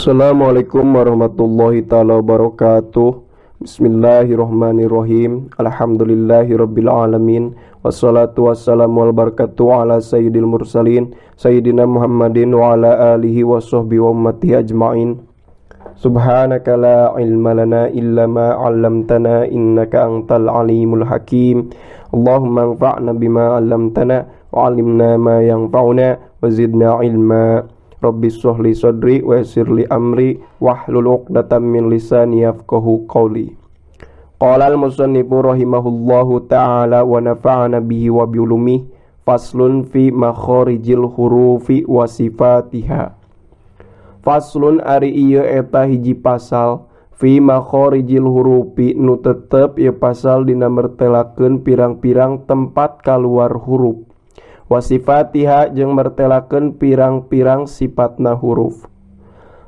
Assalamualaikum warahmatullahi taala wabarakatuh. Bismillahirrahmanirrahim. Alhamdulillahirabbil alamin. Wassalatu wassalamu wal barakatuh ala sayyidil mursalin sayyidina Muhammadin wa ala alihi washabbihi wa ummatihi ajmain. Subhanaka la ilma lana illa ma 'allamtana innaka antal alimul hakim. Allahumma anfa'na bima 'allamtana wa 'allimna ma yanfa'una wa zidna ilma. Rabbi shrah li sadri wa yassir li amri wahlul 'uqdatam min lisani yafqahu qawli. Qala al-musannifu rahimahullahu ta'ala wa nafa'ana bihi wa bi ulumihi. Faslun fi makharijil hurufi wa sifatiha. Faslun ari ieu eta hiji pasal fi makharijil hurufi nu tetep ieu pasal dina mertelakeun pirang-pirang tempat kaluar huruf. Wasifatiha jeung mertelakeun pirang-pirang sifatna huruf.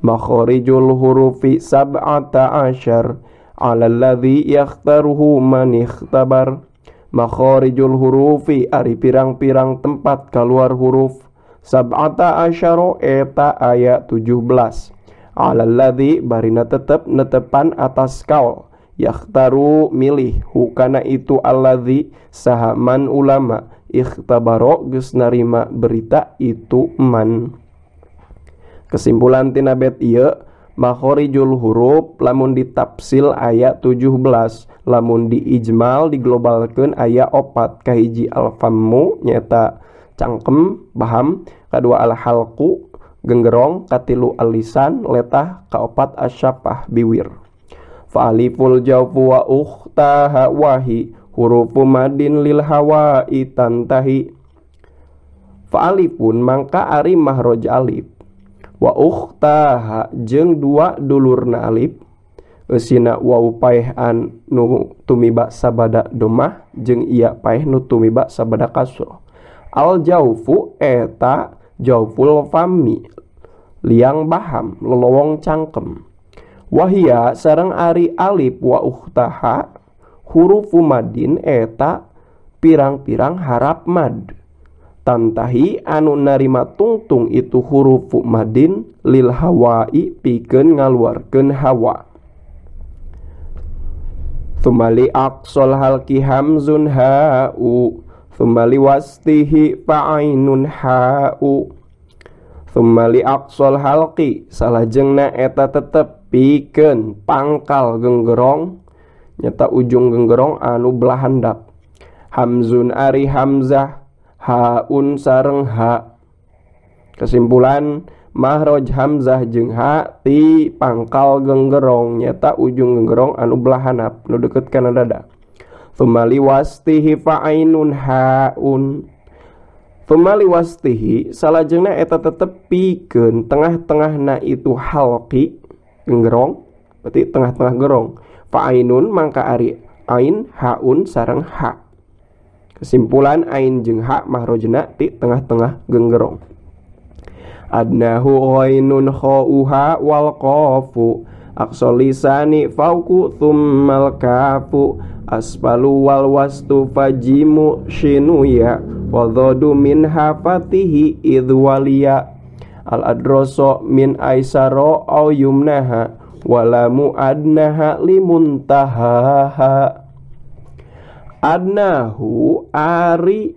Makharijul hurufi sab'ata asyar 'ala alladzi yakhtaruhu man ikhtabar. Makharijul hurufi ari pirang-pirang tempat kaluar huruf sab'ata asyara eta aya 17. 'Ala alladzi barina tetep netepan atas kaul yakhtaru milih hukana itu alladzi saha man ulama ikhtabaro geus narima berita itu man. Kesimpulan tina bet ieu makharijul huruf lamun ditafsil aya 17, lamun diijmal diglobalkeun aya 4. Kahiji alfammu nyaeta cangkem baham, kadua alhalqu genggerong, katilu alisan letah, kaopat asyafah biwir. Fa aliful jawfu wa ukhtaha wahi hurufu madin lil hawa'i tantahi. Fa alifun mangka ari mahroj alif wa ukhtaha jeung dua dulurna alif eusina waw paehan nu tumiba sabada domah jeung iya paeh nu tumiba sabada kasroh. Al jaufu eta jauful fami liang baham lolowong cangkem. Wahia sareng ari alif wa ukhtaha hurufu madin eta pirang-pirang harap mad. Tantahi anu narima tungtung itu hurufu madin lil hawai pikeun ngaluarkeun hawa. Tsumma li aqsal halqi hamzun ha'u tsumma li wastihi fa'ainun ha'u. Tsumma li aqsal halqi salajengna eta tetep pikeun pangkal genggerong nyata ujung genggerong anu belah handap. Hamzun ari hamzah haun sareng ha. Kesimpulan mahroj hamzah jeung ha ti pangkal genggerong nyata ujung genggerong anu belah handap nu deukeut kana dada. Tsumma liwastihi fa'ainun haun. Tsumma liwastihi salajengna eta tetep pikeun tengah-tengahna itu halqi genggerong, berarti tengah-tengah gerong. Fa'ainun mangka ari ain haun sareng ha. Kesimpulan ain jeung ha mahrojna ti tengah-tengah genggerong. Adnahu ghainun khauha wal qafu aqsal lisani fauku tsummal kafu asfalu wal wastu fajimu shinu ya wa dhadu min hafatihi idh waliya al adroso min aisaro au yumnaha walamu adnaha limuntahaha. Adnahu ari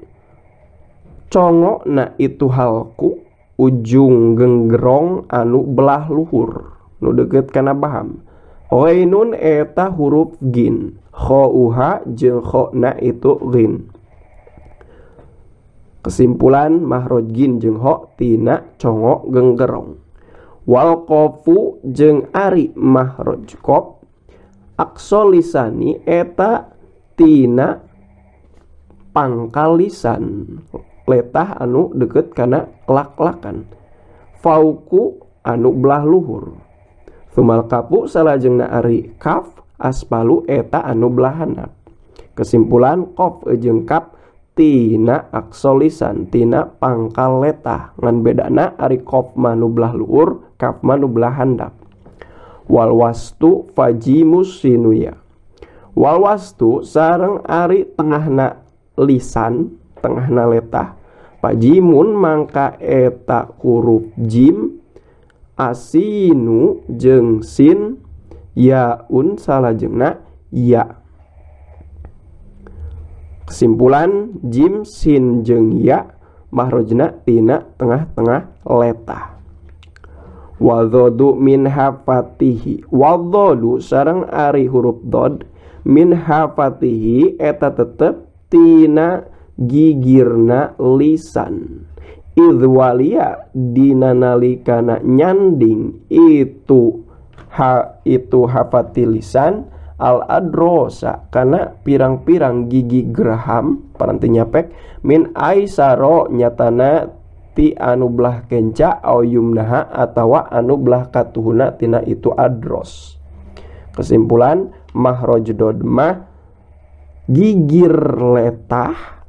congokna itu halku ujung genggerong anu belah luhur nu deukeut kana baham. Ghainun eta huruf gin khauha jeung khona itu ghin. Kesimpulan mahroj gin jeung ho tina congok genggerong. Wal qafu jeung ari mahroj qaf aqsa lisani eta tina pangkal lisan letah anu deukeut kana lak-lakan. Fauku anu belah luhur. Tsumal kafu salajengna ari kaf aspalu eta anu belah handap. Kesimpulan qaf jeung kaf tina aqsa lisan tina pangkal letah ngan bedana ari qaf mah nu belah luhur kaf mah nu belah handap. Wal wastu fajimus sinuya. Wal wastu sareng ari tengahna lisan tengahna letah fajimun mangka eta huruf jim Asinu jeung sin yaun salajengna ya. Kesimpulan jim sin jeung ya mahrojna tina tengah-tengah letah. Wadhodu min hafatihi, wadhodu sareng ari huruf dod min hafatihi eta tetep tina gigirna lisan. Idwalia dina nalikana nyanding itu ha itu hafati lisan al adrosa kana pirang-pirang gigi geraham paranti nyapek min aisaro nyatana ti anu belah kenca au yumnaha atawa anu belah katuhuna tina itu adros. Kesimpulan mahroj dod mah gigir letah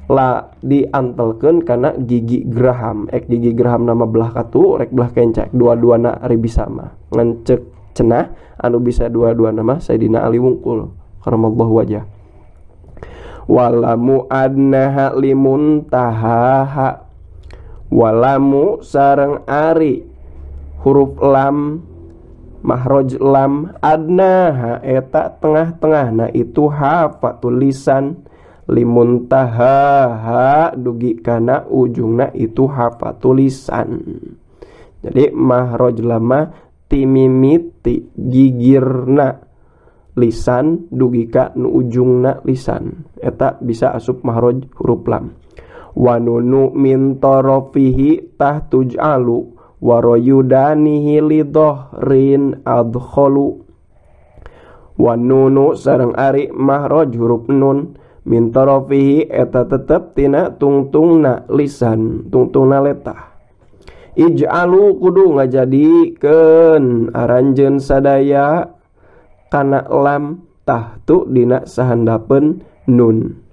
la diantelkeun kana gigi geraham. Ek gigi geraham nama belah katu rek belah kenca dua-duana ari bisa mah ngan cek cenah anu bisa dua-dua nama Sayyidina Ali wungkul karamallahu wajah. Walamu adnaha limuntahaha, walamu sareng ari huruf lam mahroj lam adnaha eta tengah-tengahna itu hafatul lisan limuntahaha dugi kana ujungna itu hafatul lisan. Jadi mahroj lama timimiti gigirna lisan dugi ka nu ujungna lisan eta bisa asup mahroj huruf lam. Wanunu min tarafihi tahtuj'alu waroyudanihi lidhahrin adkhalu. Wanunu sareng ari mahroj huruf nun min tarafihi eta tetep tina tungtungna lisan tungtungna letah. Ij'alu kudu ngajadikeun aranjeun sadaya kana lam tahtu dina sahandapeun nun.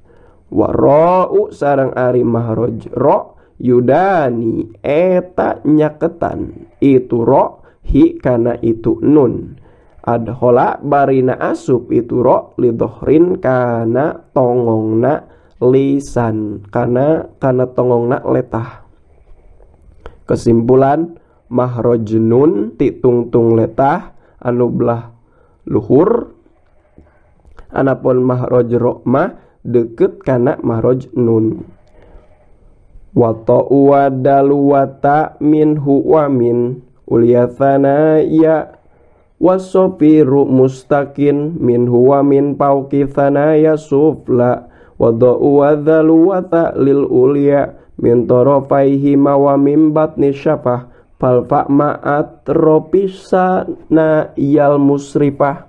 Wara'u sareng ari mahroj ro yudani eta nyaketan itu ro hi kana itu nun. Adhola barina asup itu ro lidohrin kana tongongna lisan kana kana tongongna letah. Kesimpulan mahroj nun ti tungtung letah anu belah luhur, anapun mahroj ro mah deket kana mahroj nun. Wa ta'u wa dalu wa ta minhu wa min uliyathana ya wasofiru mustaqin minhu wa min pauqi thanaya sufla wa da'u wa dhalu wa ta lil ulya min tarafaihi ma wa min batni syafah fal fa ma'at ropisana yal musrifah.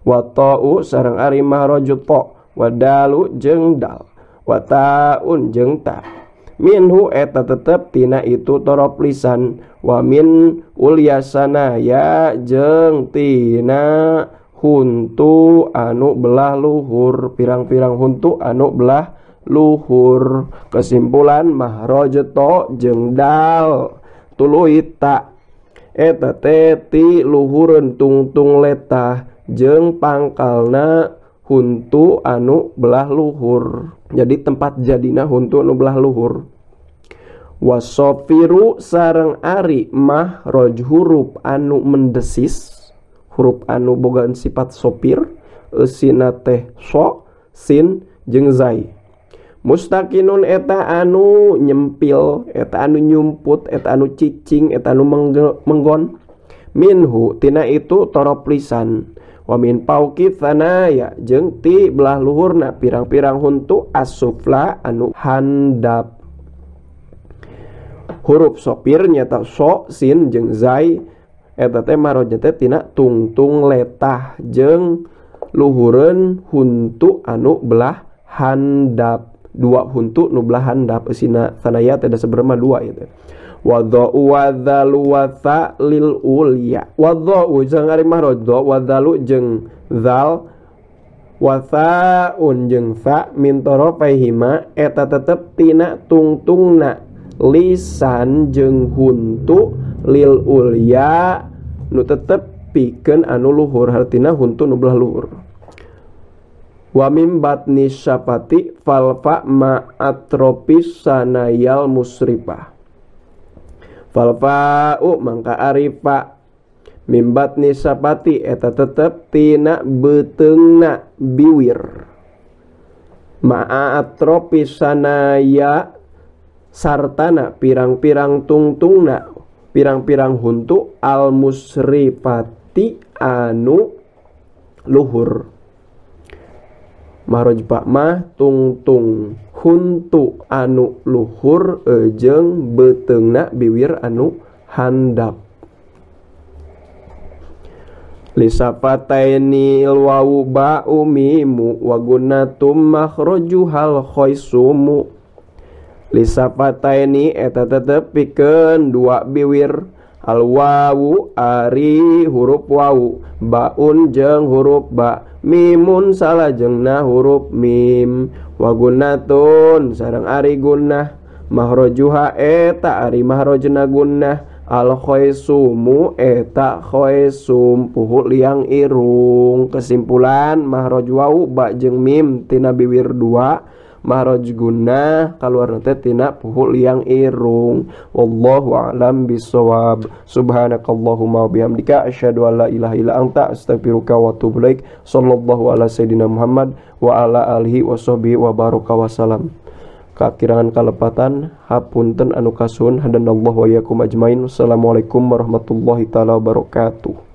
Wa ta'u sareng ari mahraj ta wa dalu jeung dal wa ta'un jeung ta minhu eta tetep tina itu torop lisan wa min ulyasana ya jeung tina huntu anu belah luhur pirang-pirang huntu anu belah luhur. Kesimpulan mahraj ta jeung dal tuluy ta eta teh ti luhureun tungtung letah jeung pangkalna huntu anu belah luhur. Jadi tempat jadina huntu anu belah luhur. Wasofiru sareng ari mahroj huruf anu mendesis, huruf anu bogaan sifat sopir, eusina teh so, sin jeung zai. Mustakinun eta anu nyempil, eta anu nyumput, eta anu cicing, eta anu menggon. Minhu tina itu torop lisan. Wa min pauqi thanaya jeung ti belah luhurna pirang-pirang huntu asufla anu handap. Huruf sopir nyata so, sin jeung zai eta teh marojna teh tina tungtung letah jeung luhureun huntu anu belah handap. Dua huntu nu belah handap eusina thanaya teh da sebenarnya dua ieu teh. Wa dha'u wa dhalu wa tha lil ulya. Wa dha'u jeung ari mahraj dha wa dhalu jeung zal wa tha'un jeung tha min tarafaihima eta tetep tina tungtungna lisan jeung huntu lil ulya nu tetep pikeun anu luhur hartina huntu nu belah luhur. Wa mim batni syafati fal fa ma atropis sanayal musrifah. Fal fa'u mangka ari fa mimbatni sapati eta tetep tina beuteungna biwir ma'a atropi sanaya sartana pirang-pirang tungtungna pirang-pirang huntu al musrifati anu luhur. Mahroj fa mah tungtung huntu anu luhur jeung beuteungna biwir anu handap. Lisafataini wawu ba'u mimu wa gunatum makhrajuhal khaisumu. Lisafataini eta tetep pikeun dua biwir al wawu ari huruf wawu baun jeung huruf ba mimun salajengna huruf mim wa gunatun sareng ari gunnah makhrajuha eta ari mahrajna gunnah al khaisumu eta khaisum puhu liang irung. Kesimpulan mahraj wawu ba jeung mim tina biwir dua, mahraj gunnah kaluarna teh tina puhu liang irung. Wallahu a'lam bissawab. Subhanakallahumma wa bihamdika asyhadu an la ilaha illa anta astaghfiruka wa atubu ilaik. Sallallahu ala sayidina Muhammad wa ala alihi washabbihi wa baraka wasalam. Kakirangan kalepatan hapunten anu kasuhun hadanallahu wa iyyakum ajmain. Wassalamualaikum warahmatullahi taala wabarakatuh.